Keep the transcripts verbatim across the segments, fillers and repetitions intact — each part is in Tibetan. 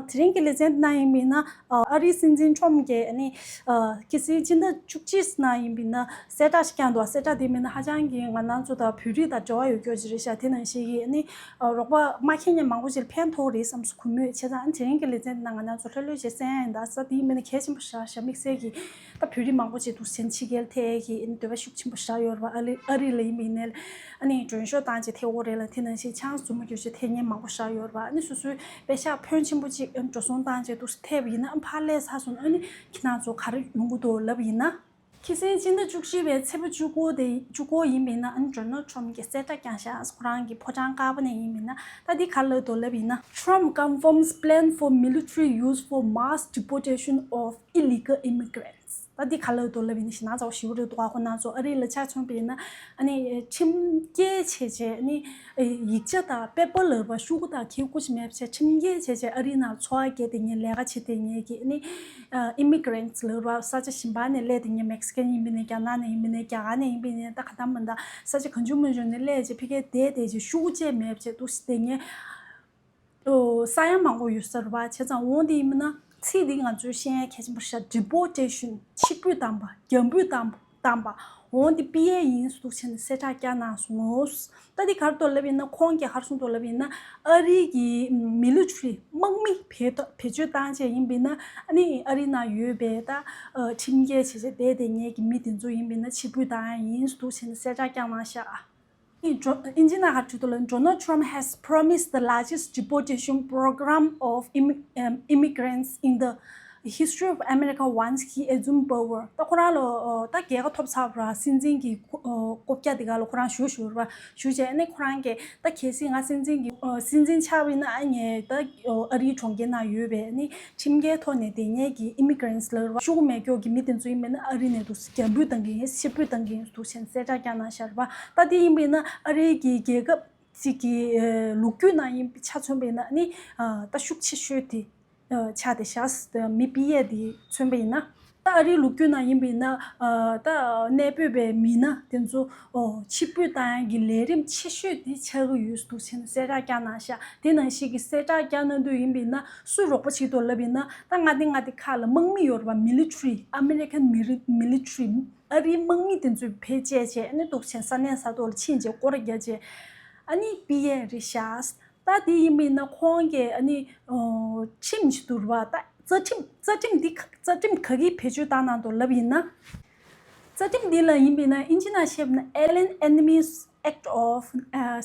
དེ་རིང་གི་ལེ་ཚན་ནང་ཡིན་པ་ཡིན་ན་ཨ་རིའི་སྲིད་འཛིན་ཁྲོམ་གྱིས་ཨ་ནི་ཨ་ཁ་སང་སྤྱི་ཟླ་བཅུ་གཅིག་ནང་ཡིན་པ་ཡིན་ན་གསལ་བསྒྲགས་ཤིག་བསྐྱངས་འདུག་གསལ་བསྒྲགས་དེ་ཡིན་པ་ཡིན་ན་ཧ་ཅང་གི་ང་རང་ཚོ་དང་བོད་རིགས་དང་འབྲེལ་བ་ཡོད་རྒྱུ་ཅིག་རེད་ཤག་དེ་ནང་བཞིན་གྱི་ཨ་ནི་ཨ་རོགས་པ་མ་མཁྱེན་མཁན་མང་པོ་ཅིག་ལ་ཕན་ཐོགས་རེད་བསམ་སོང་གུས་མོས་བྱས་ཙང་། ཨ་ནི་དེ་རིང་གི་ལེ་ཚན་དེ་ནང་ང་རང་ཚོ་ལྷོད་ལྷོད་བྱས་གསན་ཡ་ཡིན། ད་གཟའ་དེ་ཡིན་པ་ཡིན་ན་གལ་ཆེན་པོ་ཞེ་དྲག་ཤག་དམིགས་བསལ་གྱི་ད་བོད་རིགས་མང་པོ་ཅིག་འདུག་སེ་ཕྱི་རྒྱལ་ཐད་ཀྱི་ཨ་ནི་འདོད་པ་ཤུགས་ཆེན་པོ་བཞག་ཡོད་རེད་པ། ཨ་རི་ཨ་རི་ལ་ཡིན་པ་ཡིན་ནའི་ཨ་ནི་མགྲོན་ཤོག་བཏང་བྱས་ཐད་ཡོད་རེད་ལ། དེ་ནང་བཞིན་ཆང་མཛུབ་མོ་བརྒྱབ་བྱས་ཐད་མཁན་མང་པོ་བཞག་ཡོད་རེད་པ། ཨ་ནི་སོ་སོའི་པེ་ཤག་ཕོན་ཆེན་པོ་ཅིག་ཨ་ནི་འགྲོ་སོང་བཏང་བྱས་འདུག་སེ་ཐད་པ་ཡིན་ན་ཨ་ནི་ཕར་སླེབས་ཚར་སོང་། ཨ་ནི་ཁྱེད་རང་ཚོ་ག་རེ་ཡོང་གི་འདུག་ལབ་ཡིན་ན། ཁ་སང་སྤྱི་ཟླ་བཅུ་གཅིག་པའི་ཚེས་པ་བཅུ་དགུ་དེ་བཅུ་དགུ་ཡིན་པ་ཡིན་ན་ཨ་ནི་ཌོ་ནལ་ཊམ་གྱིས་གསལ་བསྒྲགས་བསྐྱངས་ཤག་ཁོ་རང་གི་ཕོ་བྲང་དཀར་པོ་ནས་ཡིན་པ་ཡིན་ན། ད་འདི་ག་རེ་ལབ་འདུག་ལབ་ཡིན་ན། Trump confirms plan for military use for mass deportation of illegal immigrants. ད་འདི་ག་རེ་ལབ་འདུག་ལབ་ཡིན་ན་ཞེ་ན་ཚ་པོ་ཞེ་པོ་རེད་འདུག་ཁོ་རང་ཚོ་ཨ་རི་ལ་ཆ་མཚོན་པ་ཡིན་ན་ཨ་ནི་ཁྲིམས་འགལ་བྱས་བྱས་ཨ་ནི་ཡིག་ཆ་དང་པེ་པར་ལབ་པ་ཤོག་གུ་དང་གི་གུ་ཞིག་མེད་བྱས་ཁྲིམས་འགལ་བྱས་བྱས་ཨ་རིའི་ནང་འཚོ་བ་སྐྱེལ་བསྡད་མཁན་ལས་ཀ་བྱེད་བསྡད་མཁན་གྱི་ཨ་ནི་ཨ་ཨི་མི་གྷི་རེན་ཊི་ལབ་ར་ས་ཆ་གཞན་པ་ནས་སླེབས་བསྡད་མཁན་མེག་སི་ཀན་ཡིན་པ་ཡིན་ན་རྒྱ་ནག་ནས་ཡིན་པ་ཡིན་ན་རྒྱ་གར་ནས་ཡིན་པ་ཡིན་ན་ད་ག་ད་མིན་ད་ས་ཆ་གང་བྱུང་མང་བྱུང་ནས་སླེབས་བྱས་ཕ་གིར་བསྡད་བསྡད་བྱས་ཤོག་གུ་བཅས་མེད་བྱས་འདུག་སེ་བསྡད་མཁན་ཨོ་ས་ཡ་མང་པོ་ཡོད་ས་རེད་པ། བྱས་ཙང་འོ་འདི་ཡིན་པ་ན་ཚིག་འདི་ང་ཚོས་ཤེས་ཡ་གལ་ཆེན་པོ་ཞིག་deportation། ཕྱིར་འབུད་བཏང་པ། རྒྱ་འབུད་བཏང་པ། བཏང་པ། འོ་འདི་པི་ཨེ་ཡིན་འདུག་བྱས་ནས་གསལ་བསྒྲགས་བསྐྱངས་གནང་སོང་ངོ་། ད་འདི་ག་རེ་འདུག་ལབ་ཡིན་ན་ཁོང་གིས་ག་རེ་གསུངས་འདུག་ལབ་ཡིན་ན་ཨ་རི་གི་མི་ལི་ཊ་རི་དམག་མི་བེད་བེད་སྤྱོད་བཏང་བྱས་ཡིན་པ་ཡིན་ན་ཨ་ནི་ཨ་རི་ནང་ཡོད་པའི་ད་ཨ་ཁྲིམས་འགལ་བྱས་བྱས་བསྡད་བསྡད་མཁན་གྱི་མི་དེ་ཚོ་ཡིན་པ་ཡིན་ན་ཕྱིར་འབུད་བཏང་ཡ་ཡིན་འདུག་བྱས་ནས་གསལ་བསྒྲགས་བསྐྱངས་གནང་ཤག་ཨ་ནི་ཨིན་ཇི་ནང་ག་རེ་བྲིས་འདུག་ལབ་ན། Donald Trump has promised the largest deportation program of immi- um, immigrants in the history of America once he assumed power. ད་ཁོ་རང་ལོ་ད་རྒྱལ་ཁ་ཐོབ་ཚར་བ་ར་སྲིད་འཛིན་གྱི་ཨོ་བཀའ་རྒྱ་དེ་ག་ལ་ཁོ་རང་ཞུ་ཞུ་བ་ཞུ་བྱས་ནས་ཁོ་རང་གིས་ད་གལ་སྲིད་ང་སྲིད་འཛིན་གྱི་ཨོ་སྲིད་འཛིན་ཆགས་པ་ཡིན་ན་ཨ་ངས་ད་ཨོ་ཨ་རིའི་གྲོང་ཁྱེར་ནང་ཡོད་པའི་ཨ་ནི་ཁྲིམས་འགལ་ཐོག་ནས་བསྡད་མཁན་གྱི་ཨི་མི་གྷི་རེན་ཊི་ལབ་ར་ཤོག་གུ་མེད་མཁན་གྱི་མི་དེ་ཚོ་ཡིན་པ་ཡིན་ན་ཨ་རི་ནས་འདུག་སེ་རྒྱ་འབུད་བཏང་གི་ཡིན། ཕྱིར་འབུད་བཏང་གི་ཡིན་འདུག་བྱས་ནས་གསལ་བསྒྲགས་བསྐྱངས་གནང་ཤག་རེད་པ། ད་དེ་ཡིན་པ་ཡིན་ན་ཨ་རིའི་གི་རྒྱལ་ཁབ་ཅིག་གི་ལོ་རྒྱུས་ནང་ཡིན་པ་ཆ་མཚོན་པ་ཡིན་ན་ནི་ད་ཤུགས་ཆེ་ཤོས་དེ་ཆགས་བསྡད་ཤག་མི་པི་ཨེ་དེ་མཚོན་པ་ཡིན་ན། ད་ཨ་རིའི་ལོ་རྒྱུས་ནང་ཡིན་པ་ཡིན་ན་ད་གནས་སྤོས་པའི་མི་སྣ་དེ་ཚོ་ཕྱིར་འབུད་བཏང་ཡག་གི་ལས་རིམ་ཆེ་ཤོས་དེ་ཆགས་ཀྱི་ཡོད་འདུག་བྱས་ནས་གསལ་བསྒྲགས་བསྐྱངས་གནང་ཤག་དེ་ནང་བཞིན་གྱི་གསལ་བསྒྲགས་བསྐྱངས་གནང་དུས་ཡིན་པ་ཡིན་ན་སུས་རོགས་པ་བྱེད་འདུག་ལབ་ཡིན་ན། ད་མངའ་སྡེ་མངའ་སྡེ་ཁག་ལ་དམག་མི་ཡོད་རེད་པ། མི་ལི་ཊ་རི། American military། ཨ་རིའི་དམག་མི་དེ་ཚོས་བེད་སྤྱད་བྱས་ཨ་ནི་འདུག་བྱས་ས་གནས་ས་ཐོག་ལ་ཕྱིན་བྱས་སྐོར་ར་རྒྱག་བྱས་ཨ་ནི་པི་ཨེ་རེད་ཤག་ད་དེ་ཡིན་པ་ཡིན་ན་ཁོང་གིས་ཨ་ནི་ཁྲིམས་ཤིག་འདུག་རེད་པ། ད་རྩ་ཁྲིམས་རྩ་ཁྲིམས་འདི་རྩ་ཁྲིམས་ག་གི་བེད་སྤྱོད་བཏང་གནང་འདུག་ལབ་ཡིན་ན། རྩ་ཁྲིམས་འདི་ལ་ཡིན་པ་ཡིན་ན་ཨིན་ཇི་ནང་བཤད་པ་ན་Alien Enemies Act of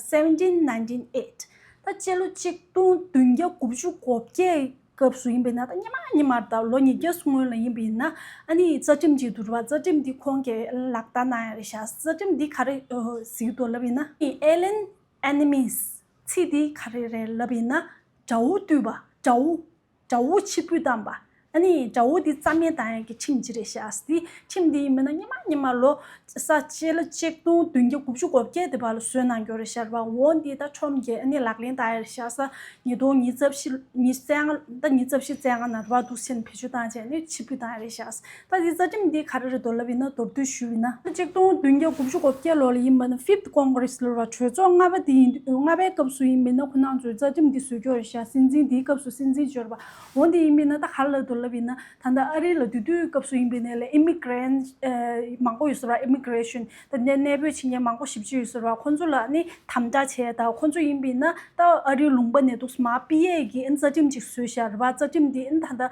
seventeen ninety-eight། ད་སྤྱི་ལོ་ཆིག་སྟོང་བདུན་བརྒྱ་དགུ་བཅུ་གོ་བརྒྱད་སྐབས་སུ་ཡིན་པ་ཡིན་ན་ད་སྔོན་མ་སྔོན་མ་ད་ལོ་ཉིས་བརྒྱ་སྔོན་ལ་ཡིན་པ་ཡིན་ན་ཨ་ནི་རྩ་ཁྲིམས་ཅིག་འདུག་རེད་པ། རྩ་ཁྲིམས་འདི་ཁོང་གིས་ལག་བསྟར་གནང་ཡ་རེད་ཤག་རྩ་ཁྲིམས་འདི་ག་རེ་ཟེར་གྱི་འདུག་ལབ་ཡིན་ན། Alien Enemies། ཚིག་འདི་ག་རེ་རེད་ལབ་ཡིན་ན། དགྲ་བོ་བཏུལ་བ། དགྲ་བོ། དགྲ་བོ་ཕྱིར་འབུད་བཏང་པ། ཨ་ནི་དགྲ་བོ་འདི་རྩ་མེད་བཏང་ཡ་གི་ཁྲིམས་ཅིག་རེད་ཤག་འདི་ཁྲིམས་འདི་ཡིན་པ་ན་སྔོན་མ་སྔོན་མ་ལོ་ས་སྤྱི་ལོ་ཆིག་སྟོང་བདུན་བརྒྱ་དགུ་བཅུ་གོ་བརྒྱད་དེ་བར་ལ་བཟོས་གནང་རྒྱུ་རེད་ཤག་རེད་པ། འོ་འདི་ད་ཁྲོམ་གྱིས་ཨ་ནི་ལག་ལེན་བསྟར་ཡ་རེད་ཤག་ས་ཉིས་སྟོང་ཉི་ཤུ་རྩ་བཞི། ཉི་ཤུ་རྩ་ལྔ། ད་ཉི་ཤུ་རྩ་བཞི་རྩ་ལྔ་ནང་རེད་པ། འདུག་སེ་བེད་སྤྱོད་བཏང་བྱས་ནས་ཕྱིར་འབུད་བཏང་ཡ་རེད་ཤག་ད་འདི་རྩ་ཁྲིམས་འདི་ག་རེ་རེད་འདུག་ལབ་ཡིན་ན་མདོར་བསྡུས་ཞུས་ཡིན་ན། ཆིག་སྟོང་བདུན་བརྒྱ་དགུ་བཅུ་གོ་བརྒྱད་ལོ་ལ་ཡིན་པ་ན་Fifth Congress ལབ་ར་གྲོས་ཚོགས་ལྔ་པ་འདི་ཡིན་དུས་ལྔ་པའི་སྐབས་སུ་ཡིན་པ་ན་ཁོ་རང་ཚོས་རྩ་ཁྲིམས་འདི་བཟོས་རྒྱུ་རེད་ཤག་སྲིད་འཛིན་འདིའི་སྐབས་སུ་སྲིད་འཛིན་འབྱོར་བ། འོ་འདི་ཡིན་པ་ན་ད་ག་རེ་ལབ་འདུག་ལབ་ཡིན་ན་ད་ལྟ་ཨ་རི་ལ་དེ་དུས་སྐབས་སུ་ཡིན་པ་ན་ལས་ཨི་མི་གྷི་རེན་ཊི་མང་པོ་ཡོད་ས་རེད་པ། Immigration། ད་ནས་གནས་སྤོས་བྱེད་མཁན་མང་པོ་ཞེ་པོ་ཅིག་ཡོད་ཟེར་བ། ཁོང་ཚོ་ལ་ནི་དམ་དྲག་བྱས། ད་ཁོང་ཚོ་ཡིན་པ་ཡིན་ན་ད་ཨ་རིའི་ལུང་པ་ནས་འདུག་སེ་མར་ཕུད་ཡས་ཀྱི་ཨ་ནི་རྩ་ཁྲིམས་ཅིག་བཟོས་བཞག་རེད་པ། རྩ་ཁྲིམས་འདི་ཨ་ནི་ད་ལྟ་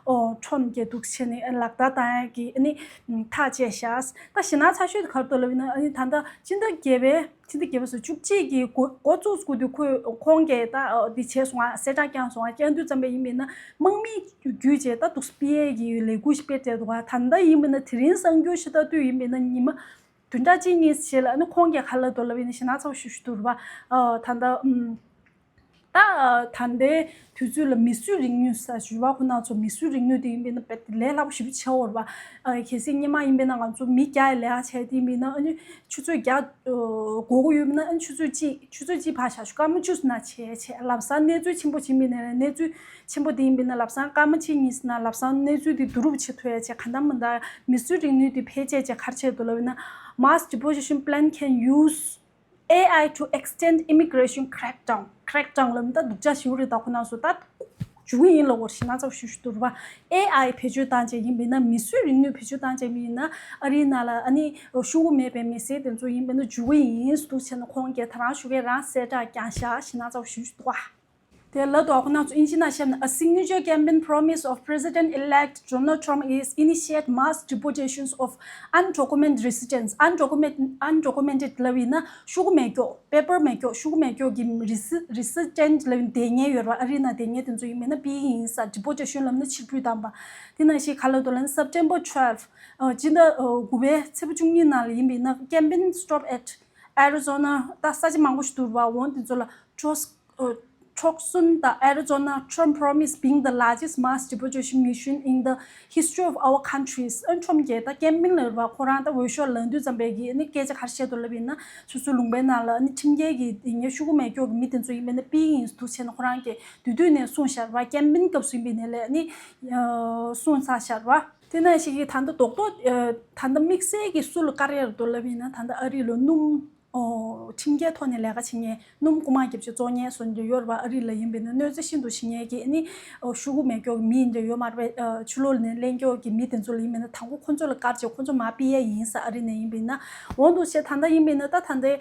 ཨོ་ཁྲོམ་གྱིས་འདུག་སེ་བྱས་ནས་ཨ་ནི་ལག་བསྟར་བཏང་ཡས་ཀྱི་ཨ་ནི་ཐག་བཅད་བཞག་ད་ཞེ་ན་ཚ་ཤོས་དེ་ག་རེ་འདུག་ལབ་ཡིན་ན་ཨ་ནི་ད་ལྟ་སྤྱི་ཟླ་བརྒྱད་པའི་སྤྱི་ཟླ་བརྒྱད་པ་སོ་བཅུ་གཅིག་གི་འགོ་འགོ་བཙུགས་དགོས་དུས་ཁོས་ཁོང་གིས་ད་ཨ་འདི་བྱས་སོང་ང་། གསལ་བསྒྲགས་བསྐྱངས་སོང་ང་། བསྐྱངས་དུས་ཙམ་པ་ཡིན་པ་ཡིན་ན་དམག་མི་བརྒྱུད་བྱས་ད་འདུག་སེ་ཕུད་ཡས་ཀྱི་ལས་འགུལ་ཞིག་སྤེལ་བསྡད་འདུག་ག་ད་ལྟ་ཡིན་པ་ཡིན་ན་དེ་རིང་གསར་འགྱུར་ཞིག་ལྟ་དུས་ཡིན་པ་ཡིན་ན་ཉི་མ་བདུན་ཕྲག་གཅིག་གཉིས་རྗེས་ལ་ཨ་ནི་ཁོང་གིས་ག་རེ་ལབ་འདུག་ལབ་ཡིན་ན་ཞེ་ན་ཚ་པོ་ཞེ་པོ་ཞིག་འདུག་རེད་པ། ཨ་ད་ལྟ་ཨམ། ད་ད་ལྟའི་དུས་ཚོད་ལ་མིས་བཟོས་རིག་ནུས་ཟེར་ཞུ་བ་ཁོ་ན་ཚོ་མིས་བཟོས་རིག་ནུས་དེ་ཡིན་པ་ཡིན་ན་དཔེ་ལས་སླ་པོ་ཞེ་པོ་ཆགས་ཡོད་རེད་པ། ཨ་གལ་སྲིད་སྔོན་མ་ཡིན་པ་ཡིན་ན་ང་ཚོ་མི་རྒྱག་ཡ་ལས་ཀ་བྱས་དེ་ཡིན་པ་ཡིན་ན་ཨ་ནི་ཆུ་ཚོད་བརྒྱ་དགོས་ཀྱི་ཡོད་པ་ཡིན་ན་ཨ་ནི་ཆུ་ཚོད་གཅིག་ཆུ་ཚོད་གཅིག་ཕར་བཞག་ཞོག་སྐར་མ་བཅུ་ཙམ་ན་བྱས་བྱས་ལམ་སང་གནས་ཚུལ་ཆེན་པོ་ཅིག་ཡིན་པ་ཡིན་ན་གནས་ཚུལ་ཆེན་པོ་དེ་ཡིན་པ་ཡིན་ན་ལམ་སང་སྐར་མ་གཅིག་གཉིས་ཙམ་ན་ལམ་སང་གནས་ཚུལ་དེ་བསྡུ་རུབ་བྱེད་ཐུབ་ཡ་བྱས། གང་ལྟར་མི་འདྲ་མིས་བཟོས་རིག་ནུས་དེ་བེད་སྤྱད་བྱས་ག་རེ་བྱས་འདུག་ལབ་ཡིན་ན། Mass deportation plan can use A I to extend immigration crackdown. Crackdown ལབ་ན་ད་སྡུག་ཅག་ཞེ་པོ་རེད། ད་ཁོ་རང་ཚོ་ད་ འཇུག་གི་ཡིན་ལབ་པ་ཞིག་ན་ཚ་བ་ཞུ་ཞུ་འདུག་རེད་པ། ཨེ་ཨའི་བེད་སྤྱོད་བཏང་བྱས་ཡིན་པས་ན། མིས་བཟོས་རིག་ནུས་བེད་སྤྱོད་བཏང་བྱས་ཡིན་ན། ཨ་རིའི་ནང་ལ་ཨ་ནི་ཤོག་གུ་མེད་པའི་མི་སེར་དེ་ཚོ་ཡིན་པས་ན་འཇུག་གི་ཡིན་འདུག་བྱས་ན། ཁོང་གིས་ད་རང་ཞུ་གས་རང་གསལ་བསྒྲགས་བསྐྱངས་ཤག་ཞེ་ན་ཚ་བ་ཞུ་ཞུ་འདུག་ག། དེ་ལ་དོ་ཁོ་ན་ཚོ་ཨིན་ཇི་ན་བཤད་ན། A signature campaign promise of President-elect Donald Trump is initiate mass deportations of undocumented residents. Undocumented undocumented ལབ་ཡིན་ན་ཤོག་གུ་མེད་མཁན། པེ་པར་མེད་མཁན། ཤོག་གུ་མེད་མཁན་གྱི་resident ལབ་ཡིན། བསྡད་མཁན་ཡོད་རེད་པ། ཨ་རིའི་ནང་བསྡད་མཁན་དེ་ཚོ་ཡིན་པས་ན་ཕྱིར་ཡིན་ས། deportation ལབ་ན་ཕྱིར་འབུད་བཏང་པ། དེ་ནང་བཞིན་ག་ལ་དོ་ལབ་ན། September twelve ཨ་སྤྱི་ཟླ་ཨ་དགུ་པའི་ཚེས་པ་བཅུ་གཉིས་ནང་ལ་ཡིན་པས་ན། Campaign stop at Arizona ད་ས་ཆ་མང་པོ་ཞིག་འདུག་རེད་པ། འོ་དེ་ཚོ་ལ་ཊོག་སི་ཨ་ཊོག་སོན་དང་Arizona Trump promise being the largest mass deportation mission in the history of our countries. ཨ་ཊམ་གྱིས་ད་ཀེམ་པེན་ལབ་རེད་པ། ཁོ་རང་ད་འོས་ཤོག་ལེན་དུས་ཙམ་པའི་གི་ཨ་ནི་སྐད་ཆ་ག་རེ་བཤད་འདུག་ལབ་ཡིན་ན། སོ་སོའི་ལུང་པའི་ནང་ལ་ཨ་ནི་ཁྲིམས་འགལ་གྱི་དེ་ངའི་ཤོག་གུ་མེད་མཁན་གྱི་མི་དེ་ཚོ་ཡིན་པས་ན་ཕྱིར་ཡིན་འདུག་བྱས་ན། ཁོ་རང་གིས་དུས་དུས་ནས་གསུངས་བཞག་རེད་པ། ཀེམ་པེན་སྐབས་སུ་ཡིན་པས་ན་ལས་ཨ་ནི་ཨ་གསུངས་ཚར་བཞག་རེད་པ། དེ་ནང་བཞིན་གྱི་ད་ལྟ་རྡོག་རྡོག་ཨ་ད་ལྟ་དམིགས་བསལ་གྱི་སུ་ལ་བཀར་ཡ་རེད་འདུག་ལབ་ཡིན་ན། ད་ལྟ་ཨ་རི་ལ་སྣུམ་ཨོ་ཁྲིམས་འགལ་ཐོག་ནས་ལས་ཀ་བྱེད་མཁན། སྣུམ་རྐུ་མ་བརྒྱབ་བྱས་བཙོང་མཁན་བཟོ་འདྲ་ཡོད་རེད་པ། ཨ་རི་ལ་ཡིན་པས་ན་གནོད་འཚེ་ཤིན་ཏུ་བྱེད་མཁན་གྱི་ཨ་ནི་ཨོ་ཤོག་གུ་མེད་མཁན་གྱི་མི་འདྲ་ཡོད་མ་རེད་པས། ཨ་ཕྱི་ལོགས་ལ་ནས་ལེན་མཁན་གྱི་མི་དེ་ཚོ་ལ་ཡིན་པས་ན། དང་པོ་ཁོ་ཚོ་ལ་བཀར་བྱས་ཁོ་ཚོ་མར་ཕུད་ཡ་ཡིན་ས། ཨ་རི་ནས་ཡིན་པས་ན། འོ་འདུག་བྱས་ད་ལྟ་ཡིན་པས་ན། ད་ད་ལྟའི་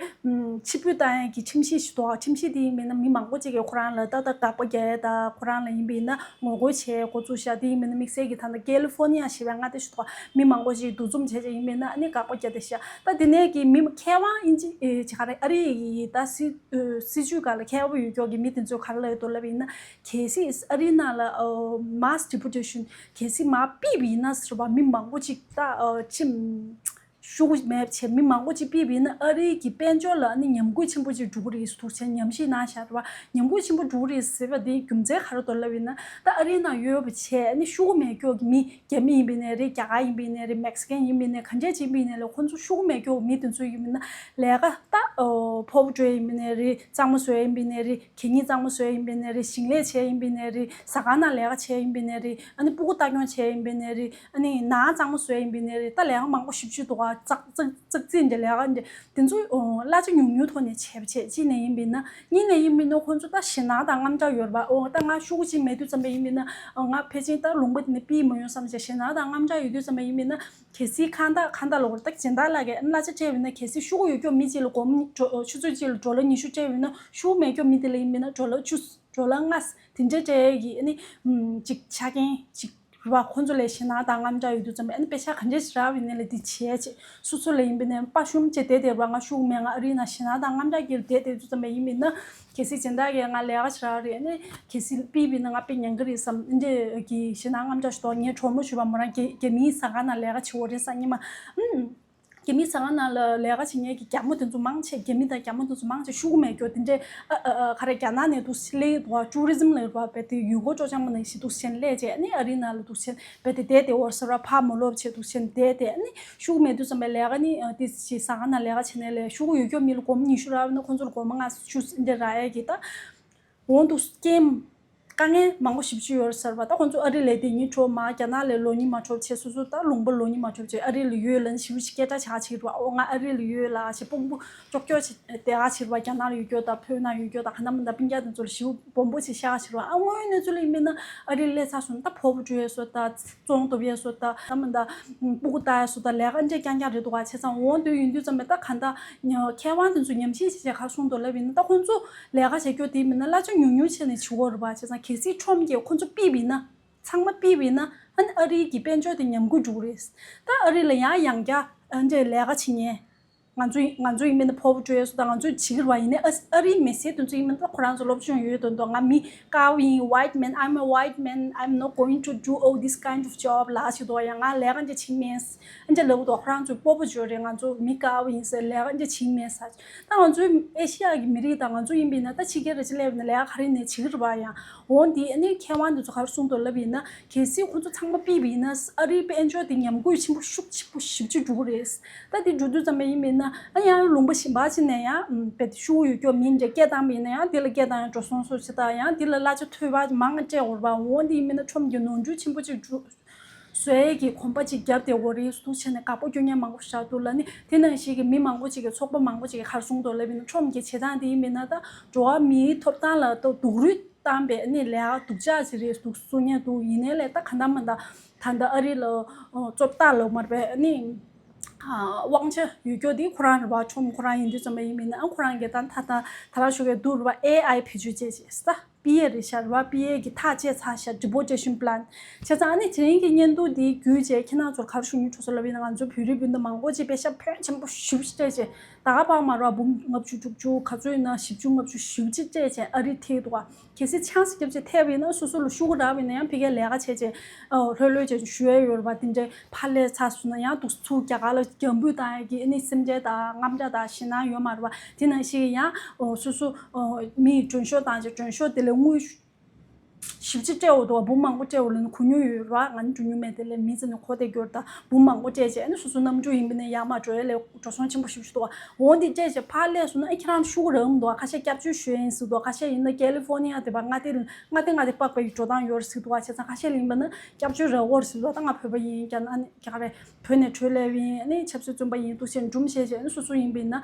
ཕྱིར་འབུད་བཏང་ཡ་གི་ཁྲིམས་གཞི་ཞིག་འདུག་ཁྲིམས་གཞི་དེ་ཡིན་པས་ན་མི་མང་པོ་ཅིག་གིས་ཁོ་རང་ལ་ད་ལྟ་དགག་པ་རྒྱག་ཡ་དང་། ཁོ་རང་ལ་ཡིན་པས་ན་ངོ་རྒོལ་བྱེད་འགོ་བཙུགས་ཤག་དེ་ཡིན་པས་ན་དམིགས་བསལ་གྱི་ད་ལྟ་ཀེ་ལི་ཧྥོ་ནི་ཡ་ཞེས་པའི་མངའ་སྡེ་ཞིག་འདུག་མི་མང་པོ་ཞིག་འདུ་འཛོམས་བྱས་བྱས་ཡིན་པས་ན་ཨ་ནི་དགག་པ་རྒྱག་བསྡད་ཤག་ད་དེ་ནས་ཀྱི་མི་མཁས་དབང་ཨིན་ཇི་ཨེ་ཅི་ག་རེ། ཨ་རི་ཡི་ད་སྲིད་ཨ་སྲིད་ཇུས་སྒང་ལ་མཁས་པོ་ཡོད་མཁན་གྱི་མི་དེ་ཚོས་ག་རེ་ལབ་ཡོད་འདུག་ལབ་ཡིན་ན། གལ་སྲིད་ཨ་རིའི་ནང་ལ་ཨ་mass deportation གལ་སྲིད་མར་ཕུད་པ་ཡིན་ན་ཟེར་བ། མི་མང་པོ་ཅིག་ད་ཨ་ཁྲིམས་ཤོག་གུ་མེད་བྱས་མི་མང་པོ་ཅིག་ཕུད་པ་ཡིན་ན། ཨ་རིའི་གི་དཔལ་འབྱོར་ལ་ཨ་ནི་ཉམས་རྒུད་ཆེན་པོ་ཅིག་འགྲོ་གི་རེད་འདུག་བྱས་ཉམས་ཞིབ་གནང་བཞག་རེད་པ། ཉམས་རྒུད་ཆེན་པོ་འགྲོ་གི་རེད་ཟེར་བ་དེའི་རྒྱུ་མཚན་ག་རེ་འདུག་ལབ་ཡིན་ན། ད་ཨ་རིའི་ནང་ཡོད་པ་བྱས་ཨ་ནི་ཤོག་གུ་མེད་མཁན་གྱི་མི། རྒྱ་མི་ཡིན་པ་ཡིན་ནའི་རེད། རྒྱ་གར་ཡིན་པ་ཡིན་ནའི་རེད། མེག་སི་ཀན་ཡིན་པ་ཡིན་ནའི་རེད། ག་འདྲས་ཅིག་ཡིན་པ་ཡིན་ནའི་ལས། ཁོང་ཚོ་ཤོག་གུ་མེད་མཁན་གྱི་མི་དེ་ཚོ་ཡིན་པ་ཡིན་ན་ལས་ཀ་ད་ཨོ་ཕོར་པ་འགྲོ་ཡ་ཡིན་པ་ཡིན་ནའི་རེད། གཙང་མ་བཟོ་ཡ་ཡིན་པ་ཡིན་ནའི་རེད། གད་སྙིགས་གཙང་མ་བཟོ་ཡ་ཡིན་པ་ཡིན་ནའི་རེད། ཞིང་ལས་བྱེད་ཡ་ཡིན་པ་ཡིན་ནའི་རེད། ཟ་ཁང་ནང་ལས་ཀ་བྱེད་ཡ་ཡིན་པ་ཡིན་ནའི་རེད། ཨ་ནི་སྤུ་གུ་ལྟ་སྐྱོང་བྱེད་ཡ་ཡིན་པ་ཡིན་ནའི་རེད། ཨ་ནི་ནང་གཙང་མ་བཟོ་ཡ་ཡིན་པ་ཡིན་ནའི་རེད། ད་ལས་ཀ་མང་པོ་ཞེ་པོ་ཅིག་འདུག་ག་ཙག་ཙག་ཙག་ཙིག་འདྲ་ལས་ཀ་འདྲ་དེ་ཚོ་ཨོ་གླ་ཆ་ཉུང་ཉུང་ཐོག་ནས་བྱས་པ་བྱས། གཅིག་ནས་ཡིན་པ་ཡིན་ན། གཉིས་ནས་ཡིན་པ་ཡིན་ན་ཁོང་ཚོ་ད་ཞེད་སྣང་དང་དངངས་སྐྲག་ཡོད་རེད་པ། ཨོ་ད་ང་ཤོག་གུ་གཅིག་མེད་དུས་ཙམ་པ་ཡིན་པ་ཡིན་ན། ཨོ་ང་ཕལ་ཆེར་ད་ལུང་པ་དེ་ནས་ཕུད་མ་ཡོང་བསམ་བྱས་ཞེད་སྣང་དང་དངངས་སྐྲག་ཡོད་དུས་ཙམ་པ་ཡིན་པ་ཡིན་ན། གལ་སྲིད་ཁང་བདག་ཁང་བདག་ལབ་དགོས་རེད། ད་སྦྱིན་བདག་ལགས་ཀྱིས་གླ་ཆ་སྤྲད་པ་ཡིན་ན། གལ་སྲིད་ཤོག་གུ་ཡོད་མཁན་མི་གཅིག་ལ་སྒོར་མོ་ཆུ་ཚོད་གཅིག་ལ་ཌོ་ལར་ཉི་ཤུ་སྤྲད་པ་ཡིན་ན། ཤོག་གུ་མེད་མཁན་མི་དེ་ལ་ཡིན་པ་ཡིན་ན་ཌོ་ལར་བཅུ། ཌོ་ལར་ལྔ་དེ་འདྲས་སྤྲད་ཡས་ཀྱི་ཨ་ནི་ཅིག་ཆ་རྐྱེན་ཅིག་རེད་པ། ཁོང་ཚོ་ལ་ཞེད་སྣང་དང་དངངས་སྐྲག་ཡོད་དུས་ཙམ་པ་ཨ་ནི་པེ་ཤག་ག་འདྲས་ཞིག་རག་པ་ཡིན་ནའི་ལས་དེ་བྱས་བྱས། སོ་སོ་ལ་ཡིན་པ་ཡིན་ན་དཔའ་ཞུམ་བྱས་བསྡད་བསྡད་པ། ང་ཤོག་གུ་མེད། ང་ཨ་རིའི་ནང་ཞེད་སྣང་དང་དངངས་སྐྲག་གིས་བསྡད་བསྡད་དུས་ཙམ་པ་ཡིན་པ་ཡིན་ན། གལ་སྲིད་སྦྱིན་བདག་གིས་ང་ལས་ཀ་བྱེད་རག་རེད། ཨ་ནི་གལ་སྲིད་ཕུད་པ་ཡིན་ན་ང་དཔེ་ཉན་གི་རེད་བསམ། འདི་འདྲས་ཀྱི་ཞེད་སྣང་དངངས་སྐྲག་ཞིག་འདུག་ངའི་གྲོགས་མོ་ཞུ་བ་མོ་རང་རྒྱ་རྒྱ་མིའི་ཟ་ཁང་ནང་ལས་ཀ་བྱེད་འོ་རེད་ས། སྔོན་མ་ཨུམ། རྒྱ་མིའི་ཟ་ཁང་ནང་ལ་ལས་ཀ་བྱེད་མཁན་གྱི་རྒྱ་མོ་དེ་ཚོ་མང་ཆེ། རྒྱ་མི་དང་རྒྱ་མོ་དེ་ཚོ་མང་ཆེ་ཤོག་གུ་མེད་མཁན་དེ་འདྲས། ཨ་ཨ་ཨ་ག་རེ། རྒྱ་ནག་ནས་འདུག་སེ་སླེབས་འདུག་པ། ཊུ་རི་ཛིམ་ལབ་པ་བས་དེ་ཡུལ་སྐོར་སྤྲོ་འཆམ་པོ་ནང་བཞིན་འདུག་སེ་སླེབས་བྱས། ཨ་ནི་ཨ་རིའི་ནང་ལ་འདུག་སེ་བས་དེ་བསྡད་དེ་འོ་ཟེར་བ། ཕར་མ་ལོག་བྱས་འདུག་སེ་བསྡད་དེ། ཨ་ནི་ཤོག་གུ་མེད་དུས་ཙམ་པའི་ལས་ཀ་ནི་ཨ་དེ་ཅིག་ཟ་ཁང་ནང་ལས་ཀ་བྱས་ནའི་ལས། ཤོག་གུ་ཡོད་མཁན་མི་ལ་སྒོར་མོ་ཉི་ཤུ་རག་པ་ཡིན་ན་ཁོང་ཚོ་ལ་སྒོར་མོ་ལྔ་བཅུ་འདྲ་རག་ཡས་ཀྱི་ད། འོ་འདུག་སེ་སྐྱེམ། དཀའ་ངལ་མང་པོ་ཞེ་པོ་ཅིག་ཡོད་རེད་ཟེར་བ། ད་ཁོང་ཚོ་ཨ་རི་ལ་བསྡད་མཁན་གྲོགས་མོ། རྒྱ་ནག་ལ་ལོ་གཉིས་མ་འགྲོ་བྱས། སོ་སོ་ད་ལུང་པ་ལོ་གཉིས་མ་འགྲོ་བྱས་ཨ་རི་ལ་ཡོད་ལབ་ནས་ཞེ་པོ་ཅིག་སྐད་གྲགས་ཆགས་ཆགས་རེད་པ། ཨོ་ང་ཨ་རི་ལ་ཡོད་ལབ་ཞེ་སྤོ་སྤོ་ཅོག་ཅོག་བྱས་བསྡད་ཡག་ཆགས་རེད་པ། རྒྱ་ནག་ལ་ཡོད་རྒྱུ་དང་བོད་ནང་ཡོད་རྒྱུ་དང་ག་ན་མ་ད་སྤུན་ཀྱག་དེ་ཚོ་ལ་ཞེ་པོ་སྦོམ་པོ་ཅིག་ཤར་ཆགས་རེད་པ། ཨ་དངོས་ཡོད་གནས་ཚུལ་ལ་ཡིན་པས་ན་ཨ་རི་ལ་སླེབས་ཚར་སོང་ན་ད་ཕོར་པ་འགྲོ་ཡས་བཟོ་དང་། བཙོང་ཐུབ་ཡས་བཟོ་དང་། ད་མ་ད་སྤུ་གུ་ལྟ་ཡས་བཟོ་དང་། ལས་ཀ་འདྲ་རྐྱང་རྐྱང་རེད་འདུག་ག་བྱས་ཙང་འོ་འདུག་ཡིན་དུས་ཙམ་པས་ད་ག་ད་མཁས་དབང་དེ་ཚོ་ཉམས་ཞིབ་བྱས་བྱས་ག་རེ་གསུངས་འདུག་ལབ་ཡིན་ན། ད་ཁོང་ཚོ་ལས་ཀ་བྱེད་རྒྱུ་དེ་མིན་ན་གླ་ཆ་ཉུང་ཉུང་བྱས་ནས་བྱེད་དགོས་རེད་པ། བྱས་ཙང་གལ་སྲིད་ཁྲོམ་གྱིས་ཁོང་ཚོ་ཕུད་པ་ཡིན་ན། ཚང་མ་ཕུད་པ་ཡིན་ན་ཨ་ནི་ཨ་རིའི་གི་དཔལ་འབྱོར་དེ་ཉམས་རྒུད་འགྲོ་གི་རེད། ད་ཨ་རི་ལ་ཡང་ཡང་བསྐྱར་ཨ་འདྲས་ལས་ཀ་བྱེད་མཁན། ང་ཚོ་ང་ཚོ་ཡིན་པས་ན་ཕོར་པ་འགྲོ་ཡས་བཟོ་དང་ང་ཚོས་བྱེད་ཀྱི་རེད་པ། ཡིན་ནའི་ཨ་ཨ་རིའི་མི་སེར་དེ་ཚོ་ཡིན་པས་ན་ད་ཁོ་རང་ཚོ་སློབ་སྦྱོང་ཡོད་དོན་དུ། ང་མི་དཀར་པོ་ཡིན། White man, I'm a white man, I'm not going to do all this kind of job ལབ་བྱེད་དོ། ཡང་ང་ལས་ཀ་འདྲ་བྱེད་མེད། ཨ་འདྲ་ལབ་དོ། ཁོ་རང་ཚོས་སྤོབས་པ་བརྗོད་རེད། ང་ཚོ་མི་དཀར་པོ་ཡིན་ཟེར་ལས་ཀ་འདྲ་བྱེད་མེད་ཟེར། ད་ང་ཚོའི་ཨེ་ཤི་ཡ་གི་མི་རིགས་དང་ང་ཚོ་ཡིན་པས་ན་ད་ཕྱི་རྒྱལ་ར་ཅིག་སླེབས་ན་ལས་ཀ་ག་རེ་ནས་བྱེད་ཀྱི་རེད་པ། ཡང་འོ་འདི་ཨ་ནི་མཁས་དབང་དེ་ཚོ་ག་རེ་གསུངས་འདུག་ལབ་ཡིན་ན། གལ་སྲིད་ཁོ་ཚོ་ཚང་མ་ཕུད་པ་ཡིན་ན་ཨ་རིའི་དཔལ་འབྱོར་དེ་ཉམས་རྒུད་ཆེན་པོ་ཤུགས་ཆེན་པོ་ཞེ་པོ་ཅིག་འགྲོ་གི་རེད། ད་དེ་འགྲོ་དུས་ཙམ་པ་ཡིན་པས་ན་ཨ་ཡང་ལུང་པ་གཞན་པ་ཅིག་ནས་ཡང་བེད་ཤུགས་ཡོད་རྒྱུ་མི་འདྲ་སྐད་བཏང་བ་ཡིན་ན་ཡང་དེ་ལ་སྐད་བཏང་ཡང་འགྲོ་སོང་སོགས་ཅིག་དང་། ཡང་དེ་ལ་གླ་ཆ་འཐུས་པ་མང་སྤྲད་དགོས་རེད་པ། འོ་འདི་ཡིན་པས་ན་ཁྲོམ་གྱི་ནོར་འཁྲུལ་ཆེན་པོ་ཅིག་འགྲོ་བཟོ་ཡས་ཀྱི་གོམ་པ་ཅིག་བརྒྱབ་བསྡད་ཡོད་རེད་འདུག་བྱས་ནས་དགག་པ་སྐྱོན་མཁན་མང་པོ་ཞིག་འདུག་ལབ་ནས། དེ་ནང་བཞིན་གྱི་མི་མང་པོ་ཅིག་གིས་ཚོགས་པ་མང་པོ་ཅིག་གིས་ག་རེ་གསུངས་འདུག་ལབ་ཡིན་ན། ཁྲོམ་གྱི་བྱེད་སྟངས་དེ་ཡིན་པས་ན་ད་འགྲོ་བ་མིའི་ཐོབ་ཐང་ལ་ད་སྡུག་རུས་ བཏང་པའི་ནི་ལས་ཀ་སྡུག་ཅག་ཅིག་རེད་འདུག་གསུང་མཁན་འདུག་ཡིན་ནའི་ལས་ད་ག་འདྲ་མ་འདྲ་ད་ལྟ་ཨ་རི་ལ་ཨ་བཙོ་བདག་ལ་མར་པའི་ནི་ཨ་དབང་ཆ་ཡོད་རྒྱུ་དེ་ཁོ་རང་རེད་པ། ཁྲོམ་ཁོ་རང་ཡིན་དུས་ཙམ་པ་ཡིན་མིན་ན་ཨ་ཁོ་རང་གིས་ད་ད་ད་ད་རང་ཞུ་གི་འདུག་རེད་པ། ཨེ་ཨའི་བེད་སྤྱོད་བྱས་བྱས་ད་པི་ཨེ་རེད་ཤག་རེད་པ། པི་ཨེ་གི་ཐག་བཅད་ཚར་ཤག deportation plan། བྱས་ཙང་ཨ་ནི་དེ་རིང་གི་བརྙན་ཐུང་འདི་བརྒྱུད་བྱས་ཁྱེད་རང་ཚོར་ག་རེ་ཞུ་སྙིང་བྲོ་སོང་ལབ་ཡིན་ན་ང་ཚོ་བོད་རིགས་སྤུན་ཟླ་མང་པོ་ཅིག་པེ་ཤ་ཕོན་ཆེན་པོ་ཞེ་པོ་ཅིག་སྤྲད་བྱས། ད་ག་པར་མ་རེད་པ། འབུམ་ལྔ་བཅུ་དྲུག་ཅུ་ག་ཚོད་ཡིན་ན་བཞི་བཅུ་ལྔ་བཅུ་ཞེ་པོ་ཅིག་སྤྲད་བྱས་ཨ་རི་ཐེ་འདུག་ག་གལ་སྲིད་ཆང་ས་བརྒྱབ་བྱས་ཐེབས་པ་ཡིན་ན་སོ་སོ་ལ་ཤོག་གུ་རག་པ་ཡིན་ན་ཡང་ཕ་གིར་ལས་ཀ་བྱས་བྱས་ཨ་ལྷོད་ལྷོད་བྱས་བཞུགས་ཡ་ཡོད་རེད་པ། དེ་འདྲའི་ཕར་སླེབས་ཚར་སོང་ན་ཡང་འདུག་ཚུར་རྒྱ་གར་ལ་རྒྱ་འབུད་བཏང་ཡ་གི་ཨ་ནི་སེམས་ཁྲལ་དང་དངངས་སྐྲག་དང་ཞེད་སྣང་ཡོད་མ་རེད་པ། དེ་ནང་བཞིན་ཡང་ཨོ་སོ་སོ་ཨོ་མི་མགྲོན་ཤོག་བཏང་བྱས་མགྲོན་ཤོག་དེ་ལས་དངུལ་ཞེ་པོ་ཅིག་སྤྲད་འོ་འདུག་པ། འབུམ་མང་པོ་སྤྲད་འོ་ལ་ནི་གོ་མྱོང་ཡོད་རེད་པ། ང་ནི་འགྲོ་མྱོང་མེད། དེ་ལས་མི་ཚོ་ནི་གོ་བདེ་སྐྱོར་དང་འབུམ་མང་པོ་སྤྲད་བྱས་ཨ་ནི་སོ་སོ་རྣམ་འགྱུར་ཡིན་པ་ནས་ཡར་མར་འགྲོ་ཡ་ལས་འགྲོ་སོང་ཆེན་པོ་ཞེ་པོ་ཅིག་འདུག་པ། འོ་འདི་སྤྲད་བྱས་ཕར་སླེབས་སོང་ན་ཨ་ཁྱེད་རང་ཤོག་གུ་རག་གི་མི་འདུག་ག་ཁ་ཤས་སྐྱབས་བཅོལ་ཞུ་ཡ་ཡིན་ཟེར་འདུག་ག་ཁ་ཤས་ཡིན་ན་ཀེ་ལི་ཧྥོ་ནི་ཡ་དེ་པ་མངའ་སྡེ་མངའ་སྡེ་མངའ་སྡེ་པགས་པའི་འགྲོ་སྟངས་ཡོད་རེད་ཟེར་འདུག་ག་བྱས་ཙང་ཁ་ཤས་ལ་ཡིན་པ་ན་སྐྱབས་བཅོལ་རག་གི་རེད་ཟེར་འདུག་ག་ད་ང་བོད་པ་ཡིན་ཀྱང་ཨ་ནི་རྒྱ་གར་རེད། བོད་ནས་བྲོས་སླེབས་ཡིན་ཨ་ནི་ཆབ་སྲིད་བཙོན་པ་ཡིན་འདུག་ཟེར་སྒྲུང་བཤད་བྱས་ཨ་ནི་སོ་སོ་ཡིན་པ་ཡིན་ན་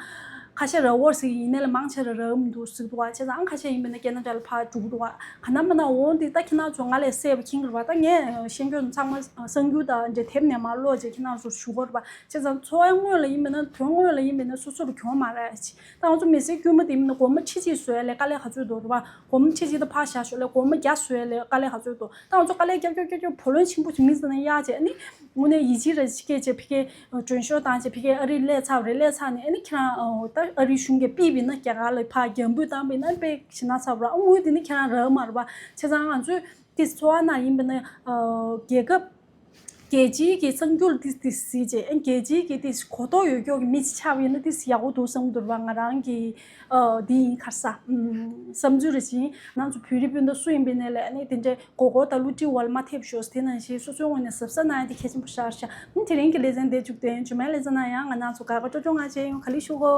ཁ་ཤས་རག་འོར་ཟིག་ཡིན་ནའི་ལ་མང་ཆེ་ར་རག་མི་འདུག་ཟེར་འདུག་བ། བྱས་ཙང་ཨང་ཁ་ཤས་ཡིན་པ་ཡིན་ན་ཁེ་ན་ཌ་ལ་ཕར་འགྲོ་གི་འདུག་བ། ག་ན་མ་ན་འོ་འདི་ད་ཁྱེད་རང་ཚོ་ང་ལས་གསལ་པོ་མཁྱེན་གི་རེད་བ། ད་ངས་ཤེས་མཁན་ཚང་མ་གསར་འགྱུར་དང་འདྲ་དེབ་ནས་མར་ཀློག་བྱས་ཁྱེད་རང་ཚོར་ཞུ་གི་རེད་བ། བྱས་ཙང་འཚོ་བའི་དངོས་ལ་ཡིན་པ་ཡིན་ན་དོན་དངོས་ལ་ཡིན་པ་ཡིན་ན་སོ་སོ་ལ་གྱོང་མ་རག་ཡ་ཅིག་ད་ང་ཚོ་མི་སེར་དཀྱུས་མ་དེ་ཡིན་ན་སྒོར་མོ་ཁྲི་གཅིག་བཟོ་ཡ་ལས་དཀའ་ལས་ག་ཚོད་འདུག་རེད་བ། སྒོར་མོ་ཁྲི་གཅིག་ད་ཕར་བཞག་ཞོར་ལས་སྒོར་མོ་བརྒྱ་བཟོ་ཡ་ལས་དཀའ་ལས་ག་ཚོད་འདུག་ད་ང་ཚོ་དཀའ་ལས་རྒྱབ་རྒྱབ་རྒྱབ་རྒྱབ་བུ་ལོན་ཆེན་པོ་ཞིག་མི་ཚེ་ནང་གཡར་བྱས་ཨ་ནི་དངོས་གནས་ཡིད་ཆེས་ར་ཅིག་སྐྱེས་བྱས་ཕ་གིར་མགྲོན་ཤོག་བཏང་བྱས་ཕ་གིར་ཨ་རི་སླེབས་ཚར་བ་རེད། སླེབས་ཚར་ནས་ཨ་ནི་ཁྱེད་རང་ད་ཨ་རི་གཞུང་གིས་ཕུད་པ་ཡིན་ན་རྒྱ་གར་ལ་ཕར་རྒྱ་འབུད་བཏང་བ་ཡིན་ན་དཔེ་ཞེད་སྣང་ཚ་པོ་ར་ཨ་དངུལ་དེ་ནི་ཁྱེད་རང་རག་མ་རེད་པ། བྱས་ཙང་ང་ཚོས་དེ་འཚོ་བ་ནང་ཡིན་པ་ན་རྒྱལ་ཁབ་རྒྱལ་སྤྱིའི་གི་གསར་འགྱུར་ཏིས་ཏིས་གཟིགས་བྱས་ཨ་རྒྱལ་སྤྱིའི་གི་ཏིས་གོ་རྟོགས་ཡོད་ཀྱོག་གི་མི་ཅིག་ཆགས་པ་ཡིན་ན་ཏིས་ཡག་པོ་འདུག་བསམ་གྱི་འདུག་རེད་པ། ང་རང་གི་འདི་ཡིན་ཁར་ས་བསམ་ཚུལ་རེ་བཞིན་ང་ཚོ་བོད་རིགས་སྤུན་ཟླ་སུ་ཡིན་པའི་ནས་ལས་ནི་དེ་འདྲའི་མགོ་སྐོར་དང་བསླུ་བྲིད་འོག་ལ་མ་ཐེབས་ཤོག་དེ་ནང་བཞིན་སོ་སོའི་ངོས་ནས་གཟབ་གཟབ་གནང་ཡ་དེ་གལ་ཆེན་པོ་ཤར་ཤག་ཨ་དེ་རིང་གི་ལེ་ཚན་འདིར་མཇུག་བསྡད་ཡིན། རྗེས་མའི་ལེ་ཚན་ནང་ཡང་ང་རང་ཚོ་དགའ་དགའ་སྤྲོ་སྤྲོ་ངང་མཇལ་ཡོང་། ག་ལེར་བཞུགས་གོ།